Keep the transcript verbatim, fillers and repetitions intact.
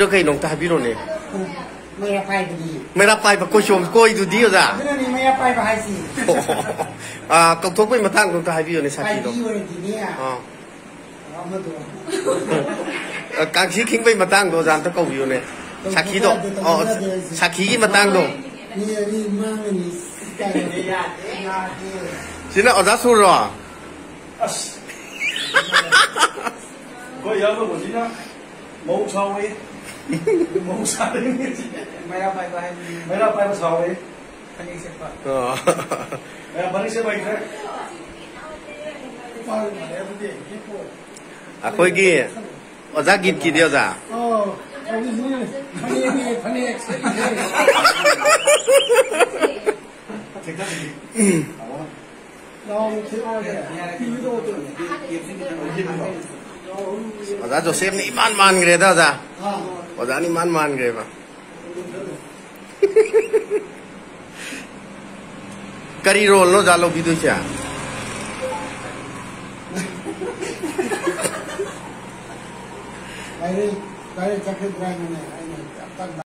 ꯀꯩꯅꯣ ꯑꯝꯇ ꯍꯥꯏꯕꯤꯔꯣꯅꯦ꯫ ꯃꯩꯔꯥ ꯄꯥꯏꯕꯗꯤ꯫ ꯃꯩꯔꯥ ꯄꯥꯏꯕ ꯀꯣꯏꯁꯣꯝ ꯀꯣꯏꯗꯨꯗꯤ, ꯑꯣꯖꯥ꯫ ꯑꯗꯨꯅꯅꯦ ꯃꯩꯔꯥ ꯄꯥꯏꯕ ꯍꯥꯏꯁꯤ꯫ ꯑꯣ, ꯑꯣ, ꯑꯣ꯫ ꯑꯥ, ꯀꯧꯊꯣꯛꯄꯩ ꯃꯇꯥꯡꯗꯣ ꯑꯝꯇ ꯍꯥꯏꯕꯤꯌꯨꯅꯦ, ꯁꯥꯈꯤꯗꯣ꯫ ꯄꯥꯏꯕꯤ ꯑꯣꯏꯔꯗꯤꯅꯦ꯫ ꯑꯥ꯫ ꯑꯃꯗꯣ꯫ ꯑ, ꯀꯥꯡꯁꯤ ꯈꯤꯡꯕꯩ ꯃꯇꯥꯡꯗꯣ ꯑꯣꯖꯥ ꯑꯝꯇ ꯀꯧꯕꯤꯌꯨꯅꯦ꯫ ꯁꯥꯈꯤꯗꯣ꯫ ꯇꯧꯊꯣꯛꯄ ꯌꯥꯗꯦ, ꯑꯣ, ꯇꯧꯊꯣꯛꯄ ꯌꯥꯗꯦ ꯍꯥꯏꯁꯦ꯫ ꯁꯥꯈꯤꯒꯤ ꯃꯇꯥꯡꯗꯣ꯫ ꯃꯤ ꯑꯅꯤ ꯃꯥꯡꯉꯅꯤ꯫ ꯁꯤꯅ ꯑꯣꯖꯥ ꯁꯨꯔꯣ? ꯑꯁ꯫ ꯑꯩꯈꯣꯏ ꯏꯌꯥꯝꯕ ꯃꯣꯖꯤꯅ ꯃꯧ ꯁꯥꯎꯋꯦ꯫ ꯃꯧ ꯁꯥꯎꯋꯦ꯫ ꯃꯩꯔꯥ ꯄꯥꯏꯕ ꯍꯥꯏꯕꯅꯤ꯫ ꯃꯩꯔꯥ ꯄꯥꯏꯕ ꯁꯥꯎꯋꯦ꯫ ꯐꯅꯦꯛ ꯁꯦꯠꯄ꯫ ꯑꯣ꯫ ꯃꯌꯥꯝ ꯐꯅꯦꯛ ꯁꯦꯠꯄ ꯍꯩꯇ꯭ꯔꯦ꯫ ꯑꯩꯈꯣꯏꯒꯤ ꯑꯣꯖꯥ ꯒꯤꯠꯀꯤꯗꯤ ꯑꯣꯖꯥ꯫ ꯑꯣ, ꯍꯧꯖꯤꯛꯁꯤ ꯐꯅꯦꯛꯅꯦ, ꯐꯅꯦꯛ ꯁꯦꯠꯂꯤꯁꯦ꯫ ꯂꯥꯎ ꯊꯦꯛꯑꯣꯁꯦ꯫ ꯑꯣꯖꯥ ꯖꯣꯁꯦꯐꯅ ꯏꯃꯥꯟ ꯃꯥꯟꯈ꯭ꯔꯦꯗ, ꯑꯣꯖꯥ꯫ ꯑꯥ꯫ ꯑꯣꯖꯥꯅ ꯏꯃꯥꯟ ꯃꯥꯟꯈ꯭ꯔꯦꯕ꯫ ꯀꯔꯤ ꯔꯣꯜꯅꯣ ꯑꯣꯖꯥ ꯂꯧꯕꯤꯗꯣꯏꯁꯦ? ꯗꯥꯏꯔꯦꯛ, ꯗꯥꯏꯔꯦꯛ ꯆꯠꯈꯤꯗ꯭ꯔꯥ ꯍꯥꯏꯅꯅꯦ ꯑꯩꯅ ꯌꯥꯝ ꯇꯟꯕ꯫